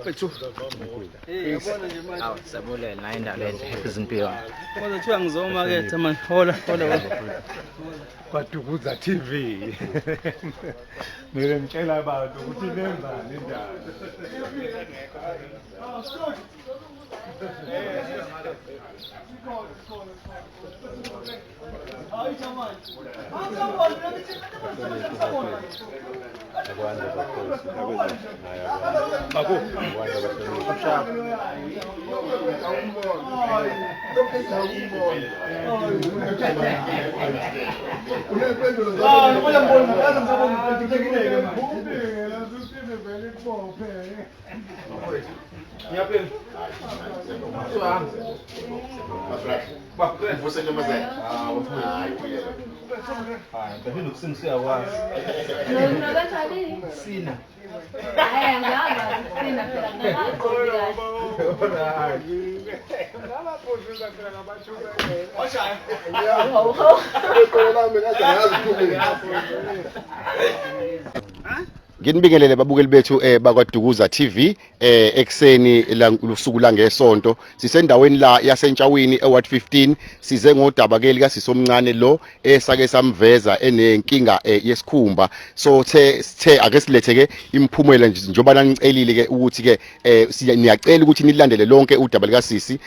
Mfethu. Yabona nje manje. Awu siyabulela nayo indaba enhle izimpilo. Kodwa kuthiwa ngizomaketha manje. Hola, hola, hola. KwaDukuza TV. Mina ngitshela abantu ukuthi nenzani indaba. Uvuse intombazane. Hayi, uyena. Hayi, phela ukusina usuyakwazi. Kanjani? Sina. Hayi angazi sina phela ngingaqondi kahle. Nginibingelele babukeli bethu bakwaDukuza TV ekseni lusuku langesonto sisendaweni la yaseNtshawini eWard 15 size ngodaba ke lika sisomncane lo esake samveza enenkinga yesikhumba. So the sithe ake silethe ke imiphumela nje njengoba nanicelile ke ukuthi ke niyacela ukuthi nilandele lonke udaba lika sisi.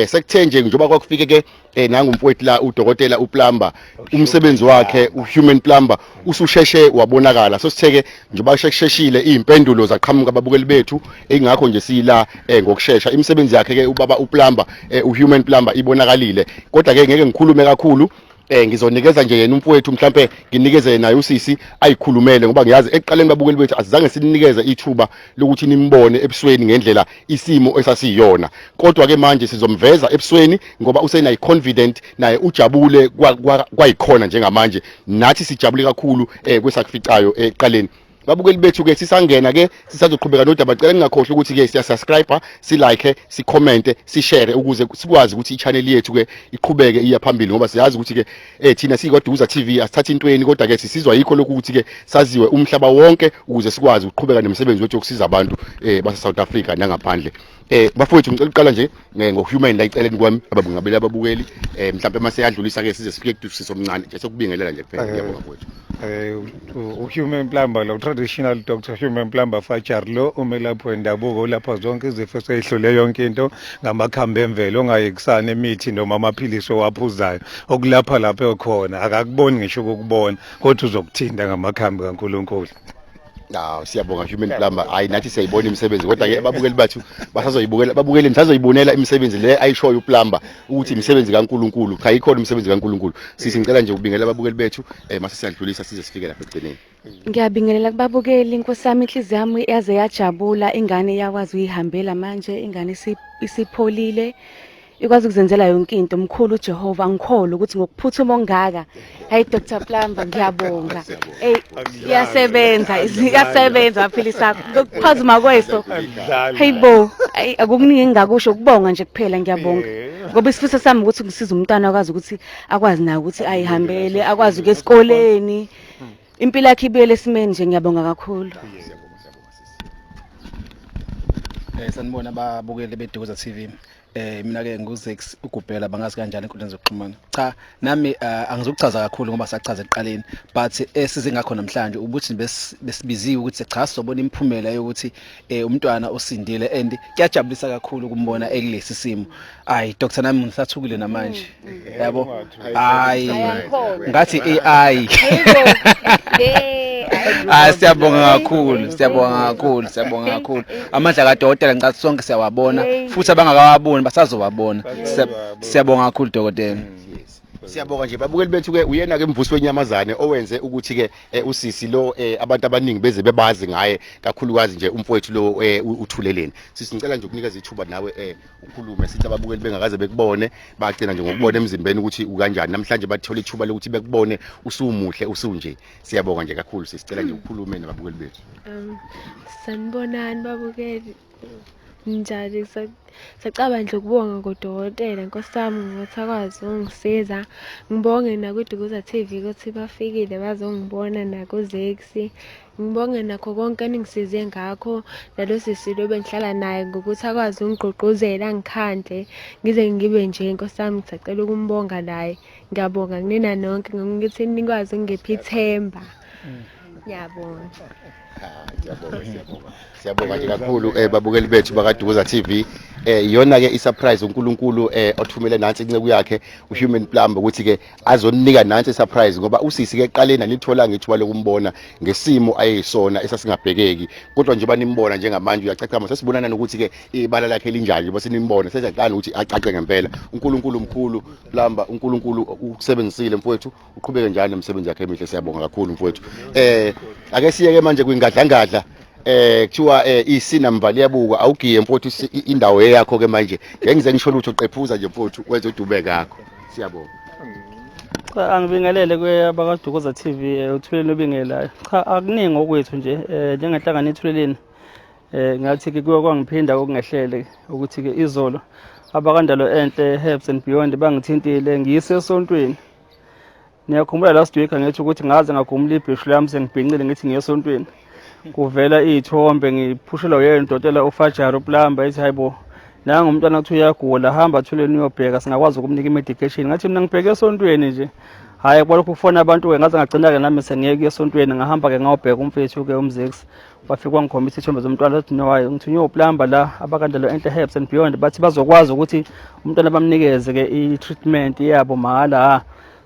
Sekuthe nje njengoba kwakufike ke nangumfowethu la udokotela uPlumber, umsebenzi wakhe uHuman Plumber ususheshe wabonakala. So sitheke njengoba shesheshile izimpendulo zaqhamuka ababukeli bethu, ingakho nje sila ngokushesha. Imisebenzi yakhe ke ubaba uPlumber, uHuman Plumber ibonakalile, kodwa ke ngeke ngikhulume kakhulu. Ngizonikeza nje yena umfowethu, mhlambe nginikeze naye usisi ayikhulumele, ngoba ngiyazi ekuqaleni babukeli bethu asizange sinikeze ithuba lokuthi nimbone ebusweni ngendlela isimo esasiyona, kodwa ke manje sizomveza ebusweni ngoba usenayi confident naye ujabule kwayikhona njengamanje, nathi sijabule kakhulu kwesakuficayo ekuqaleni. Babukeli bethu ke sisangena ke sisazoqhubeka nodaba. Cela ningakhohlwa ukuthi ke siya subscribe, si like, si comment, si share ukuze sikwazi ukuthi i-channel yethu ke iqhubeke iya phambili, ngoba siyazi ukuthi ke thina siyikwaDukuza TV asithatha intweni, kodwa ke sisizwa yikho lokhu ukuthi ke saziwe umhlaba wonke ukuze sikwazi ukuqhubeka nomsebenzi wethu wokusiza abantu base South Africa nangaphandle. Bafowethu ngicela ukuqala nje ngoHuman la iceleni kwami ababungabeli ababukeli, mhlawumbe mase yadlulisa ke size sifike kuSisi omncane nje sokubingelela nje kuphela. Ngiyabonga mfowethu. uHuman Plumber lo, traditional doctor Human Plumber Fajar lo, umelaphi wendabuko lapha zonke izifo esehlule yonke into ngamakhambi emvelo, ongayekisana imithi noma amaphilisi owaphuzayo okulapha lapho ekhona akakuboni ngisho ukukubona, kodwa uzokuthinta ngamakhambi kaNkuluNkulu. Hawu, siyabonga Human Plumber. Hayi, nathi siyayibona imisebenzi, kodwa ke ababukeli bathu basazoyibukela, babukeli nisazoyibonela imisebenzi le ayishoyo uPlumber ukuthi imisebenzi kaNkuluNkulu. Cha, ikhona imisebenzi kaNkuluNkulu. Sisi ngicela nje ukubingelela ababukeli bethu mase siyadlulisa size sifike lapha ekugcineni. Ngiyabingelela kubabukeli, inkosi yami, inhliziyo yami yaze yajabula, ingane iyakwazi uyihambela manje, ingane isipholile, ikwazi ukuzenzela yonke into. Mkhulu uJehova, angikholwa ukuthi ngokuphuthuma ongaka. Hey Dr Plumber, ngiyabonga. Hey, iyasebenza, iyasebenza amaphilisi akho. Ngokuphazima kweso. Hey bo, ay akukuningi engingakusho, ukubonga nje kuphela, ngiyabonga. Ngoba isifiso sami ukuthi ngisize umntwana akwazi ukuthi akwazi naye ukuthi ayihambele, akwazi ukuya esikoleni. Impilo yakhe ibuyele esimeni nje, ngiyabonga kakhulu. Sanibona ababukeli beDukuza TV. Mina ke nguZex ugubhela, bangazi kanjani enkundleni zokuxhumana. Cha, nami angizokuchaza kakhulu ngoba sachaza ekuqaleni, but esize ngakho namhlanje ukuthi besibiziwe ukuthi cha sizobona imiphumela yokuthi umntwana usindile, and kuyajabulisa kakhulu ukumbona ekulesi simo. Ayi doctor, nami ngisathukile namanje. Yabo? Hayi. Ngathi AI. Hayi, siyabonga kakhulu, siyabonga kakhulu, siyabonga kakhulu. Amandla kadokotela ngicathi sonke siyawabona, futhi abangakawaboni basazowabona. Siyabonga kakhulu dokotela. Siyabonga nje babukeli bethu ke uyena ke mvusi wenyamazane owenze ukuthi ke usisi lo abantu abaningi beze bebazi ngaye kakhulukazi nje umfowethu lo uthuleleni. Sisi ngicela nje ukunikeza ithuba nawe ukhulume, sithi ababukeli bengakaze bekubone, bagcina nje ngokubona emzimbeni ukuthi ukanjani. Namhlanje bathola ithuba lokuthi bekubone usumuhle usunje. Siyabonga nje kakhulu, sisicela nje ukhulume nababukeli bethu. Sanibonani babukeli. Njani sacaba nje ukubonga kudokotela nkosi yami ngokuthi akwazi ukungisiza. Ngibonge nakwiDukuza TV ukuthi bafikile bazongibona nakuZex. Ngibonge nakho konke eningisize ngakho nalo sisi lo bengihlala naye ngokuthi akwazi ukungigqugquzela angikhandle ngize ngibe nje nkosi yami ngisacela ukumbonga naye. Ngiyabonga kunina nonke ngokuthi nikwazi ukungipha ithemba. Ngiyabonga. Siyabonga, siyabonga. Siyabonga nje kakhulu babukeli bethu bakaDukuza TV. Iyona ke isurprise uNkulunkulu othumele nansi inceku yakhe uHuman Plumber ukuthi ke azonika nansi isurprise, ngoba usisi ke eqaleni anithola ngethuba lokumbona ngesimo ayeyisona esasingabhekeki, kodwa njengoba nimbona njengamanje uyacacama, sesibonana nokuthi ke ibala lakhe linjani njengoba senimbona sesiyaqala ukuthi acace ngempela. uNkulunkulu mkhulu Plumber, uNkulunkulu ukusebenzisile mfowethu, uqhubeke njalo nomsebenzi yakhe emihle. Siyabonga kakhulu mfowethu. Ake siyeke manje kwingadlangadla, kuthiwa isina mva liyabuka, awugiye mfowethu, indawo eyakho ke manje, ngeke ngize ngisho lutho, qephuza nje mfowethu, wenze udube kakho. Siyabonga. Cha, angibingelele kwabakaDukuza TV, uThuleleni obingelayo. Cha, akuningi okwethu nje, njengenhlangano eThuleleni. Ngathi ke kuye kwangiphinda okungehlele ukuthi ke izolo abakandalo enhle Herbs and Beyond bangithintile ngiyise esontweni. Niyakhumbula last week ngithi ukuthi ngaze ngagumula ibheshu lami sengibhincile ngithi ngiye esontweni. Kuvela iy'thombe ngiphushelwa uyena udokotela uFajari uPlumber, ethi hayibo, nangu umntwana kuthi uyagula, hamba Thuleni uyobheka singakwazi ukumnika i-medication. Ngathi mina ngibheke esontweni nje. Hhayi, kwalokhu kufona abantu-ke, ngaze ngagcina-ke nami sengiye kuye esontweni, ngahamba-ke ngayobheka umfethu-ke uMzeks. Wafika wangikhombisa isithombe zomntwana, wathi no, hayi, ngithunywe uPlumber la abakandalo enhle Herbs and Beyond, bathi bazokwazi ukuthi umntwana bamnikeze-ke i-treatment yabo mahhala.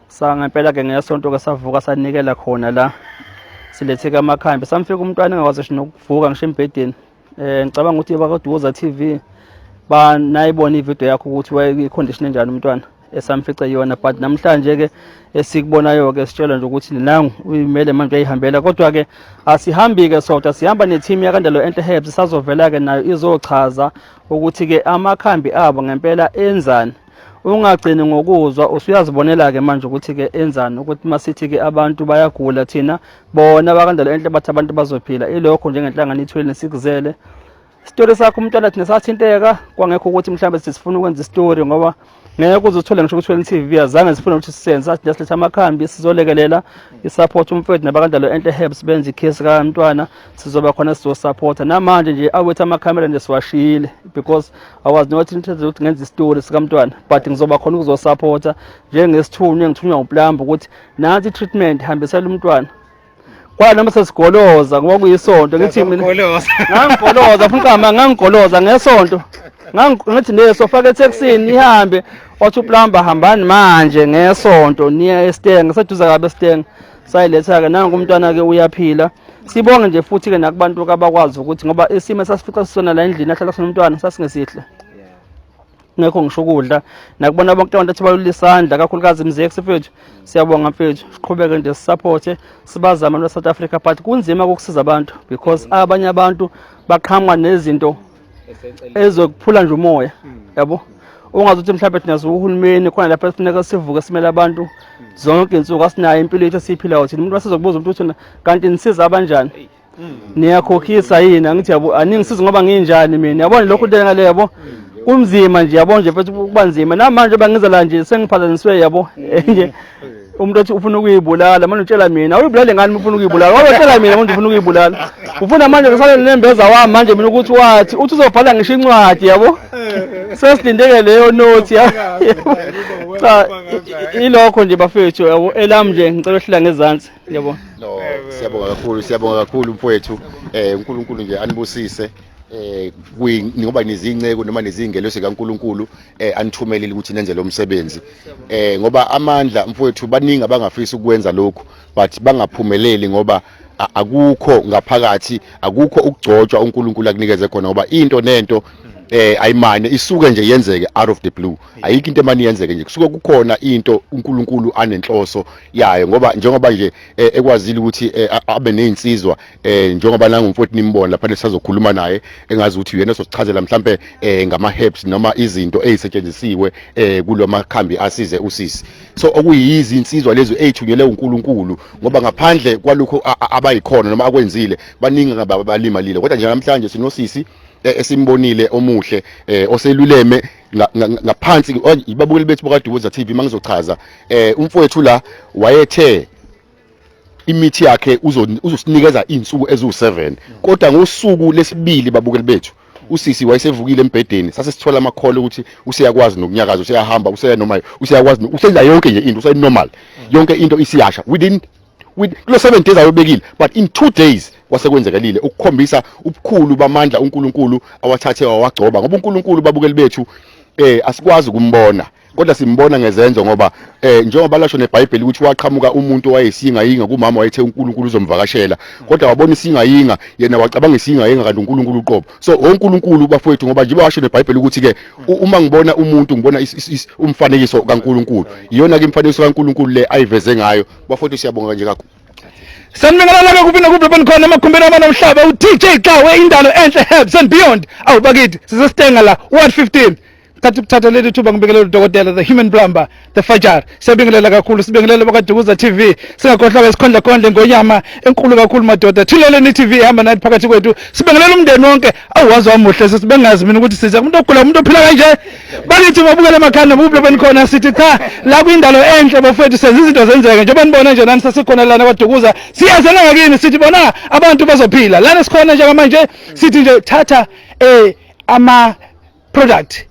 Sangempela-ke ngesonto-ke savuka sanikela khona la, silethe-ke amakhambi, samfika umntwana engakwazi ngisho nokuvuka ngisho embhedeni. Ngicabanga ukuthi bakaDukuza TV banayibona ividiyo yakho ukuthi wayeyi-condition enjani umntwana esamfice yona, but namhlanje-ke esikubonayo-ke sitshelwa nje ukuthi nangu uyimele manje uyayihambela. Kodwa-ke asihambi-ke sodwa, sihamba ne-team yakandalo enhle Herbs, sazovela-ke nayo izochaza ukuthi-ke amakhambi abo ngempela enzani. Ungagcini ngokuzwa, usuyazibonela-ke manje ukuthi-ke enzani, ukuthi masithi-ke abantu bayagula, thina bona bakandalo enhle bathi abantu bazophila. Ilokho njengenhlangano iThuleleni sikuzele isitori sakho umntwana, thina sathinteka kwangekho ukuthi mhlawumbe sifuna ukwenza isitori, ngoba ngeke uze uthole ngisho ku-Thuleleni TV, azange sifune ukuthi sisenze, sathi nje silethe amakhambi sizolekelela i-support umfowethu nabakandalo enhle Herbs benze ikhesi kamntwana, sizoba khona sizosupporta. Namanje nje awethu amakhamera nje siwashiyile because I was not interested ukuthi ngenze isitori sikamntwana, but ngizoba khona ukuzosupporta njengesithunywa engithunywa uPlumber ukuthi nansi i-treatment, hambisela umntwana kwala noma sesigoloza ngoba kuyisonto. Ngithi mina ngangigoloza futhi qama ngangigoloza ngesonto, ngithi neso faka ethekisini ihambe, wathi uPlumber hambani manje ngesonto niye eStanger, seduze kabi eStanger. Sayiletha-ke nangu umntwana-ke uyaphila. Sibonge nje futhi-ke nakubantu abakwazi ukuthi ngoba isimo esasifica sisona la endlini ahlala sona umntwana sasingesihle, ngekho ngisho ukudla, nakubona bonke abantu athi balula isandla, kakhulukazi Mzekisi mfethu, siyabonga mfethu, siqhubeke nje sisupporte sibazama no South Africa, but kunzima ukusiza abantu because abanye abantu baqhamuka nezinto ezokuphula nje umoya, yabo, ungazuthi mhlawumbe thina siwuhulumeni khona lapha sifuneka sivuke simele abantu zonke insuku, asinayo impilo yethu esiyiphilayo thina. Umuntu wasezokubuza umuntu ukuthi kanti nisiza abanjani, niyakhokhisa yini? Angithi yabo, aningisizi ngoba nginjani mina, yabona lokhu into ngale, yabo, kunzima nje, yabo nje mfethu kuba nzima. Namanje bangiza la nje sengiphazanyiswe, yabo nje umuntu othi ufuna ukuyibulala manje, utshela mina awuyibulale ngani, ufuna ukuyibulala, wabetshela mina umuntu ufuna ukuyibulala, ufuna manje ngisale nembeza wami manje mina ukuthi wathi uthi uzobhala ngisho incwadi, yabo, sesilindeke leyo note ya. Cha, ilokho nje bafethu, yabo, elami nje ngicela uhlela ngezansi, yabo. No, siyabonga kakhulu, siyabonga kakhulu mfowethu. uNkulunkulu nje anibusise ngoba nizinceko noma nizingelosi kaNkulunkulu anithumelile ukuthi nenze lo msebenzi. Ngoba amandla mfowethu, baningi abangafisa ukwenza lokhu but bangaphumeleli ngoba akukho ngaphakathi, akukho ukugcotshwa uNkulunkulu akunikeze khona, ngoba into nento ayimane isuke nje yenzeke out of the blue, ayikho into emane yenzeke nje, kusuke kukhona into uNkulunkulu anenhloso yayo, ngoba njengoba nje ekwazile ukuthi abe nezinsizwa, njengoba nangumfowethu nimbona lapha sisazokhuluma naye, engazi ukuthi uyena ososichazela mhlambe ngama herbs noma izinto ezisetshenzisiwe kulomakhambi asize usisi. So okuyizi insizwa lezi ezithunyelwe uNkulunkulu, ngoba ngaphandle kwalokho abayikhona noma akwenzile, baningi abalimalile, kodwa nje namhlanje sinosisi. Esimbonile omuhle oseluleme ngaphansi ibabukeli bethu bakaDukuza TV. Mangizochaza, umfowethu la wayethe imithi yakhe uzosinikeza izinsuku eziwu7, kodwa ngosuku lesibili, babukeli bethu, usisi wayesevukile embhedeni. Sase sithola amakholo ukuthi useyakwazi nokunyakaza, useyahamba, useya noma useyakwazi, usenza yonke nje into, usenormal, yonke into isiyasha within with kulo 7 days ayobekile, but in 2 days kwasekwenzekalile, ukukhombisa ubukhulu bamandla uNkulunkulu awathathe wawagcoba, ngoba uNkulunkulu, babukeli bethu, asikwazi ukumbona kodwa simbona ngezenzo, ngoba njengoba lasho neBhayibheli ukuthi waqhamuka umuntu owayesingayinga kumama, wayethe uNkulunkulu uzomvakashela, kodwa wabona isingayinga, yena wacabanga isingayinga, kanti uNkulunkulu uqobo. So oNkulunkulu, bafowethu, ngoba njengoba washo neBhayibheli ukuthi ke uma ngibona umuntu ngibona umfanekiso kaNkulunkulu. Iyona ke imfanekiso kaNkulunkulu le ayiveze ngayo. Bafowethu, siyabonga nje kakhulu. Sanibingelela kuphi nakuphi lapho nikhona emakhumbini amane omhlaba. U-DJ Xawe, Indalo Enhle Herbs and Beyond. Awu bakithi, sisesitenga la Ward 15. Thatha ukuthatha leli thuba ngibingelele udokotela, the human plumber, the Fajar. Siyabingelela kakhulu, sibingelele bakaDukuza TV. Singakhohlwa isikhondla khondla ngonyama enkulu kakhulu madoda. Thuleleni TV ihamba nathi phakathi kwethu. Sibingelela umndeni wonke. Awu, wazi wamuhle sesibengazi mina ukuthi siza umuntu ogula, umuntu ophila kanje. Bakithi, mabukele emakhanda kuphi lapho nikhona, sithi cha, la kwindalo enhle bafowethu senza izinto zenzeke njengoba nibona nje nani. Sesikhona lana kwaDukuza, siyazela ngakini, sithi bona abantu bazophila lana sikhona njengamanje. Sithi nje thatha ama product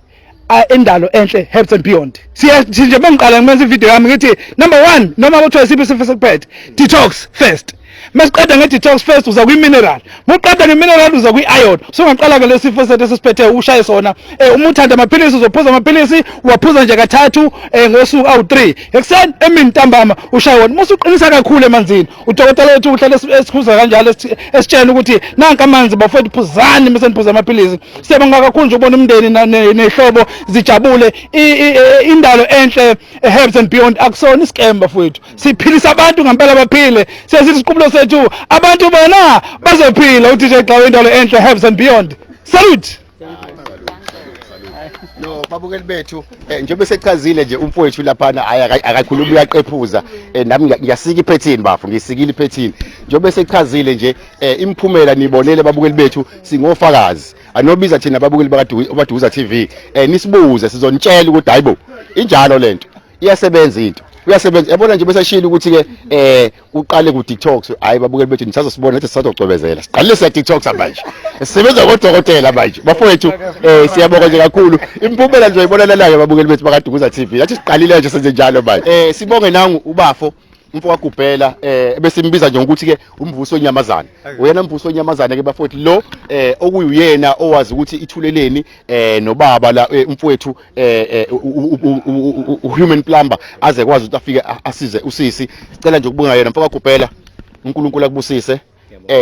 endalo enhle Herbs and Beyond. Siya nje bengiqala ngimenza ivideo yami ngithi number 1, noma kuthiwa isiphi isifo sekuphethe, detox first. Masiqeda nge-detox first, uza kwi-mineral. Muqeda nge-mineral, uza kwi-iron. So ungaqala ke lesifo sethu esisiphethe ushaye sona. Uma uthanda amaphilisi, uzophuza amaphilisi, uwaphuza nje kathathu ngosuku, awu-3, ekuseni, emini, ntambama, ushaye wona. Musa uqinisa kakhulu emanzini. Udokotela wethu uhlale esikhuza kanjalo, esitshela ukuthi nanka amanzi bafowethu, phuzani mase niphuza amaphilisi. Siyabonga kakhulu nje ukubona umndeni nehlobo zijabule. Indalo Enhle Herbs and Beyond akusona iscam bafowethu, siphilisa abantu ngempela baphile. Siyasithi isiqubulo sethu, abantu bona bazophila. UDJ Xawe, Indalo Enhle Herbs and Beyond, salute. No, babukeli bethu, njengoba sechazile nje umfowethu laphana, hayi, akakhulumi, uyaqephuza. Nami ngiyasika iphethini bafo, ngiyisikile iphethini. Njengoba sechazile nje, imiphumela nibonele, babukeli bethu, singofakazi. Anobiza thina ababukeli bakaDukuza TV, nisibuze, sizonitshela ukuthi hayibo, injalo lento, iyasebenza into, uyasebenza. Yabona nje besashilo ukuthi ke uqale ku detox. Hayi babukeli bethu, nisazosibona nathi sisazocwebezela. Siqalile siya detox manje, sisebenza kodokotela manje bafowethu. Siyabonga nje kakhulu, impumela nje uyibonelelayo, babukeli bethu bakaDukuza TV. Nathi siqalile nje senze njalo manje. Sibonge nangu ubafo, umfo kaGubhela, ebesimbiza nje ngokuthi ke umvuso wenyamazana. Uyena mvuso wenyamazana ke bafowethu lo, okuyuyena owazi ukuthi ithuleleni nobaba la, umfowethu human plumber, aze kwazi ukuthi afike asize usisi. Sicela nje ukubonga yena, mfo kaGubhela. uNkulunkulu akubusise.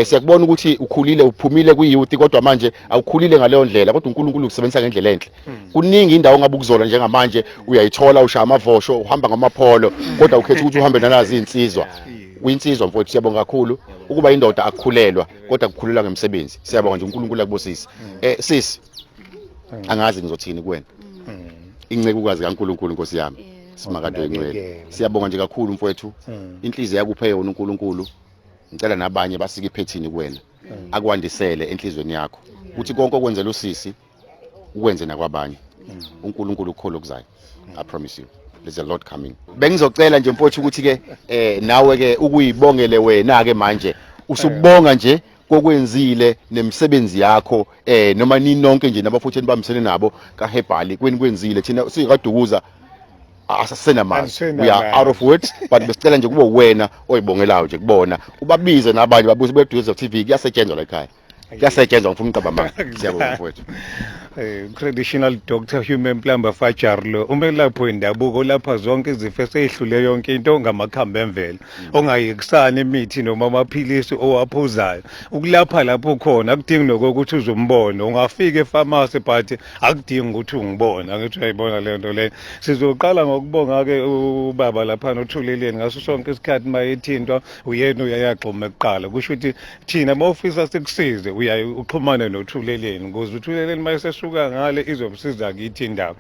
Siyakubona ukuthi ukhulile, uphumile kwi-youth, kodwa manje awukhulile ngaleyo ndlela, kodwa uNkulunkulu ukusebenzisa ngendlela enhle. Kuningi indawo ongabe ukuzola njengamanje uyayithola, ushaya amavosho, uhamba ngamapholo, kodwa ukhetha ukuthi uhambe nanazi izinsizwa. Uyinsizwa mfowethu, siyabonga kakhulu. Ukuba indoda akukhulelwa, kodwa kukhulelwa ngemsebenzi. Siyabonga nje, uNkulunkulu akubusise. Sisi, angazi ngizothini kuwena, incekukazi kaNkulunkulu, Nkosi yami, simakade oyingcwele. Siyabonga nje kakhulu mfowethu, inhliziyo yakuphe yona uNkulunkulu. Ngicela nabanye basike iphethini kuwena, akwandisele enhlizweni yakho, ukuthi konke okwenzela usisi ukwenze nakwabanye. uNkulunkulu ukukholo okuzayo. I promise you there's a lot coming. Bengizocela nje mfowethu ukuthi ke nawe ke ukuyibongele wena ke manje, usubonga nje kokwenzile nemisebenzi yakho, noma ninonke nje nabafowethu enibambisene nabo kaHebhali kweni kwenzile. Thina sikaDukuza asasenamazwi, we are out of words, but besicela nje kube wena oyibongelayo nje kubona, ubabize nabanye babuze beDukuza TV. Kuyasetshenzwa la ekhaya, kuyasetshenzwa, ngifuna uqamba amanga. Siyabonga mfowethu. Traditional doctor human plumber Fajar lo, umelaphi wendabuko lapha zonke izifo eseyihlule yonke into ngamakhambi emvelo, ongayekisani imithi noma amaphilisi owaphuzayo. Ukulapha lapho khona akudingi nokuthi uzumbone, ungafika efamasi, but akudingi ukuthi ungibone. Angithi uyayibona leyo nto leyo. Sizoqala ngokubonga-ke ubaba laphana uThuleleni. Ngaso sonke isikhathi uma ethintwa uyena uyayagxuma kuqala. Kusho ukuthi thina uma ufisa sikusize, uyaye uxhumane noThuleleni, ukuze uThuleleni uma esesuka esuka ngale izomsiza kithi indaba.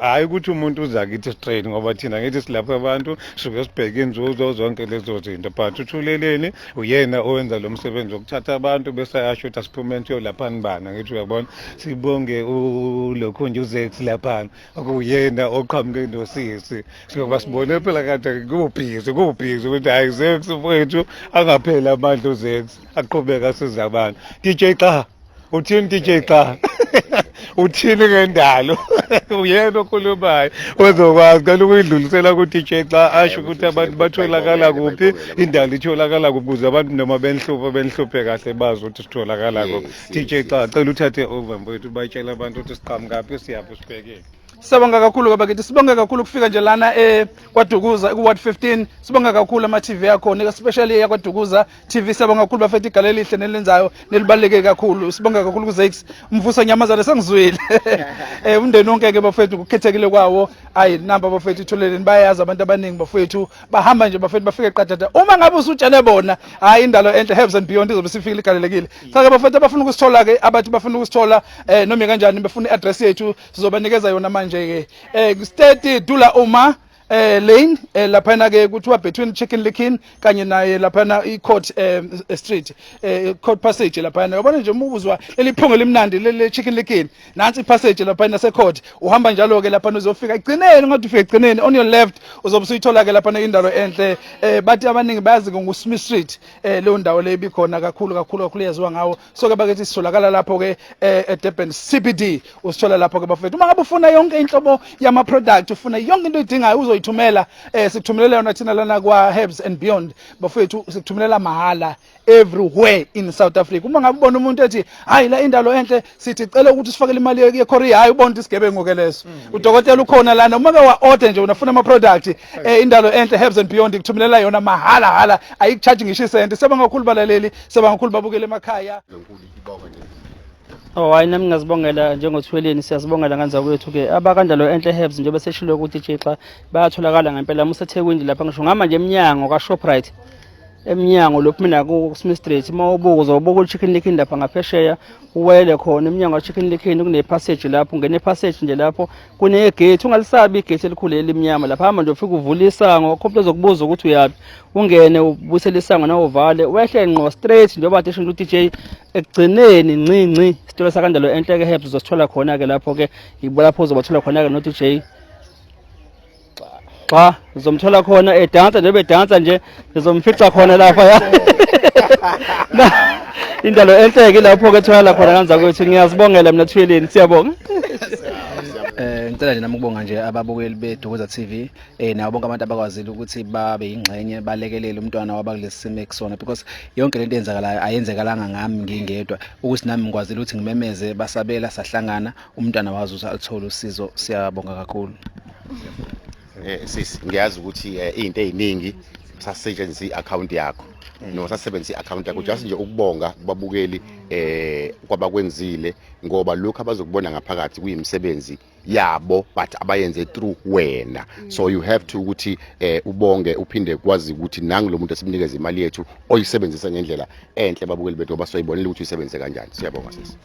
Hhayi ukuthi umuntu uza kithi straight, ngoba thina ngithi silapha abantu suke sibheke inzuzo zonke lezo zinto, but uThuleleni uyena owenza lo msebenzi wokuthatha abantu bese ayasho ukuthi asiphume siyolaphani bana. Ngithi uyabona, sibonge ulokhu nje uZex laphana okuyena oqhamuke nosisi, siyoba sibone phela kade kubhizi kubhizi ukuthi hayi Zex mfowethu, angapheli amandla uZex, aqhubeka asize abantu. DJ xa uthini, DJ xa uthini ngendalo? Uyena okhulumayo ozokwazi cela ukuyidlulisela ku-DJ xa asho ukuthi abantu batholakala kuphi, indalo itholakala kuphi, ukuze abantu noma benhluphe benhluphe kahle bazi ukuthi sitholakala kuphi. DJ xa, cela uthathe over mfowethu, batshela abantu ukuthi siqhamukaphi, siyaphi, sibhekephi. Sibonga kakhulu bakithi, sibonga kakhulu ukufika nje lana kwaDukuza ku Ward 15. Sibonga kakhulu ama TV akhona, especially yakwaDukuza TV. Siyabonga kakhulu bafethu, igalelo elihle nelenzayo nelibaluleke kakhulu. Sibonga kakhulu kuZakes Mvuso Nyamazane, sengizwile umndeni wonke ke bafethu kukhethekile kwawo. Ayi namba bafethu, itholeleni, bayazi abantu abaningi bafethu, bahamba nje bafethu bafike qathatha. Uma ngabe usutshele bona, hayi Indalo Enhle Herbs and Beyond izobe sifikile, igalelekile. Cha ke bafethu, abafuna ukusithola ke, abathi bafuna ukusithola noma kanjani, befuna i-address yethu, sizobanikeza yona manje ke. 30 Dula Uma Lane, laphana ke kuthiwa between Chicken Licken kanye naye laphana i-Court Street, Court Passage laphana. Yabona nje uma uzwa leli phunga elimnandi leli Chicken Licken, nansi i-passage laphana nase-court. Uhamba njalo ke laphana uzofika egcineni, ngathi ufika egcineni, on your left uzobe usuyithola ke laphana Indalo Enhle. Bathi abaningi bayazi ngu-Smith Street, leyo ndawo le ibikhona kakhulu kakhulu kakhulu, yaziwa ngawo. So ke bakithi, sitholakala lapho ke eDurban CBD, usithola lapho ke bafethu. Uma ngabe ufuna yonke inhlobo yama product, ufuna yonke into oyidingayo, uzoyithumela, sikuthumelela yona thina lana kwa Herbs and Beyond bafethu, sikuthumelela mahala everywhere in South Africa. Uma ngabe ubona umuntu ethi hayi la Indalo Enhle, sithi cela ukuthi sifakele imali ye-courier, hayi ubona ukuthi isigebengu ke leso. Udokotela ukhona lana, uma ke wa-order nje unafuna ama product, Indalo Enhle Herbs and Beyond ikuthumelela yona mahala hala, ayikucharge ngisho isenti. Siyabonga kakhulu balaleli, siyabonga kakhulu babukele emakhaya. Oh hayi, nami ngiyazibongela njengoThweleni, siyazibongela nganza kwethu ke abaKandalo Enhle Herbs, njengoba seshilo ukuthi Jixa bayatholakala ngempela museThekwini lapha, ngisho ngama nje eminyango kaShoprite, eminyango lokhu mina ku Smith Street, uma ubuka uzobuka uChicken Licken lapha ngaphesheya, uwele khona eminyango kaChicken Licken, kune passage lapho, ungene passage nje lapho kune gate, ungalisabi igate elikhulu elimnyama lapha. Hamba nje ufike uvule isango, akho umuntu ozokubuza ukuthi uyapi, ungene ubuyisele isango nawe uvale, wehle ngqo straight njengoba kade esho u-DJ, ekugcineni nci nci isitolo saKandalo Enhle ke Herbs uzosithola khona ke lapho ke, yibo lapho uzobathola khona ke no-DJ xa uzomthola khona edansa nje, bedansa nje, ngizomfica khona lapha ya. Indalo Enhle ke lapho ke tholakala khona kanza kwethu. Ngiyazibongela mina Thweleni, siyabonga. Ngicela nje nami ukubonga nje ababukeli beDukuza TV, nabo bonke abantu abakwazile ukuthi babe yingxenye balekelele umntwana waba kulesi simo ekusona, because yonke lento eyenzakalayo ayenzekalanga ngami ngingedwa. Ukuthi nami ngikwazile ukuthi ngimemeze, basabela, sahlangana, umntwana wazi ukuthi aluthole usizo. Siyabonga kakhulu. Sisi, ngiyazi ukuthi izinto eziningi sasebenzisa i-account yakho noma sasebenzisa i-account yakho, just nje ukubonga kubabukeli kwabakwenzile, ngoba lokhu abazokubona ngaphakathi kuyimisebenzi yabo but abayenze through wena, so you have to ukuthi ubonge, uphinde kwazi ukuthi nangu lo muntu esimnikeza imali yethu oyisebenzisa ngendlela enhle, babukeli bethu, ngoba soyibonela ukuthi uyisebenzise kanjani. Siyabonga sisi.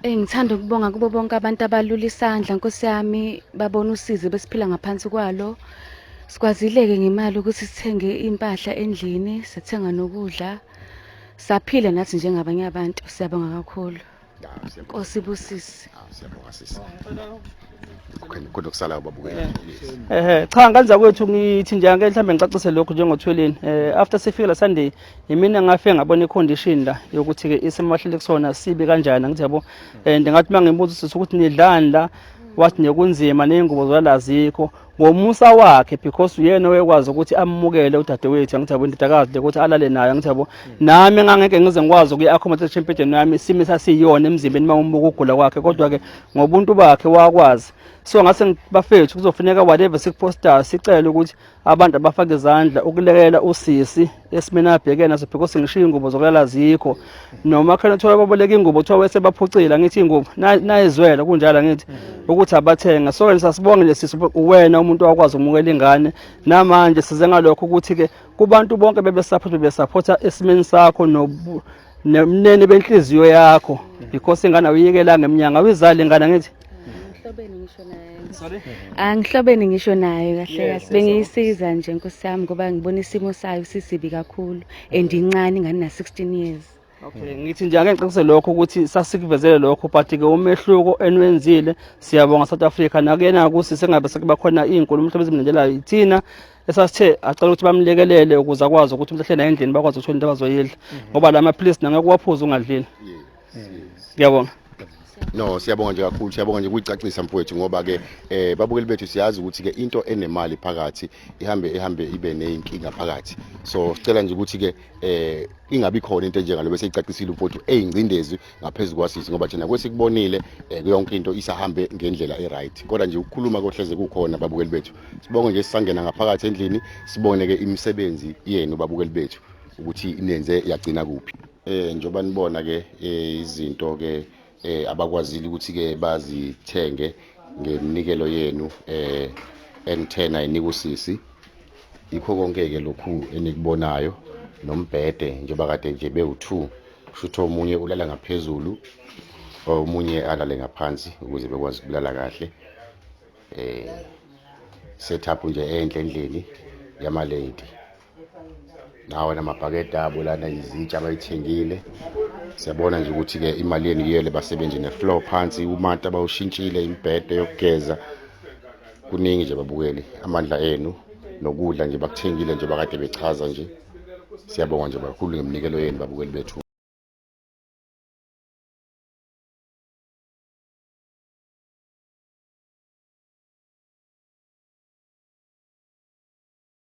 Ngithanda ukubonga kubo bonke abantu abalula isandla, Nkosi yami, babona usizi besiphila ngaphansi kwalo. Sikwazile-ke ngemali ukuthi sithenge impahla endlini, sathenga nokudla. Saphila nathi njengabanye abantu. Siyabonga kakhulu. Ah, siyabonga. Nkosi ibusise. Ah, siyabonga sisi. Kukhona khona okusalayo babukeli? Yes. Ehe, cha nganza kwethu, ngithi nje ake mhlambe ngicacise lokhu njengoThweleni. After sifika la Sunday, yimina ngafike ngabona icondition la yokuthi ke isimo abahleli kusona sibi kanjani, ngithi yabo. And ngathi mangibuza usisi ukuthi nidlani la, wathi nekunzima, nezingubo zala azikho. Ngomusa wakhe, because uyena oyekwazi ukuthi amukele udadewethu, angithi yabo, indodakazi le, ukuthi alale nayo, angithi yabo. Nami ngangeke ngize ngikwazi ukuyi-accommodate empilweni yami isimo esasiyona emzimbeni uma umbuka ukugula kwakhe, kodwa ke ngobuntu bakhe wakwazi. So ngase bafethu kuzofuneka whatever sikupostayo, sicele ukuthi abantu abafake izandla ukulekelela usisi esimeni abhekene naso, because ngishiya ingubo zokulala zikho, noma khona kuthiwa baboleka ingubo, kuthiwa wesebaphucile, angithi ingubo nayizwela kunjalo, angithi ukuthi abathenga. So ke sasibonge nje sisi, uwena umuntu owakwazi ukumukela ingane. Namanje size ngalokho ukuthi ke kubantu bonke bebesupport, bebesupport esimeni sakho. Nemnene benhliziyo yakho because ingane awuyikelanga emnyango, awuyizali ingane angithi. Ngihlobene ngisho naye. Sorry? Angihlobene ngisho nayo kahle Yes, kahle. Bengiyisiza nje Nkosi yami ngoba ngibona isimo sayo sisibi kakhulu and incane ingane na 16 years. Okay, ngithi nje ake ngicacise lokho ukuthi sasikuvezele lokho, but ke umehluko enwenzile, siyabonga South Africa nakuyena kusisi engabe sekuba khona iy'nkulumo mhlawumbe ezimlandelayo ithina esasithe acela ukuthi bamlekelele ukuze akwazi ukuthi umuntu ahlele naye endlini, bakwazi ukuthola into abazoyidla, ngoba la maphilisi nangeke uwaphuze ungadlile. Ngiyabonga. No, siyabonga nje kakhulu, siyabonga nje kuyicacisa mfowethu, ngoba ke babukeli bethu siyazi ukuthi ke into enemali phakathi ihambe ihambe ibe nezinkinga phakathi. So sicela nje ukuthi ke ingabi khona into enjengalo, bese icacisile umfowethu eyingcindezi ngaphezulu kwasisi, ngoba thina kwesikubonile yonke into isahambe ngendlela e-right, kodwa nje ukukhuluma kohleze kukhona babukeli bethu. Sibonge nje, sisangena ngaphakathi endlini sibone ke imisebenzi yenu babukeli bethu ukuthi inenze yagcina kuphi. Njengoba nibona ke izinto ke abakwazile ukuthi ke bazithenge ngeminikelo yenu enithena inika usisi, ikho konke ke lokhu enikubonayo, nombhede njengoba kade nje bewu2, kusho omunye ulala ngaphezulu omunye alale ngaphansi ukuze bekwazi ukulala kahle. Setup nje enhle endlini yamalady, nawo namabhakede abo lana, izitsha abayithengile. Siyabona nje ukuthi ke imali yenu yele basebenze ne-floor phansi, umata bawushintshile, imibhede yokugeza, kuningi nje babukeli, amandla enu nokudla nje bakuthengile nje bakade bechaza nje. Siyabonga nje kakhulu ngeminikelo yenu babukeli bethu.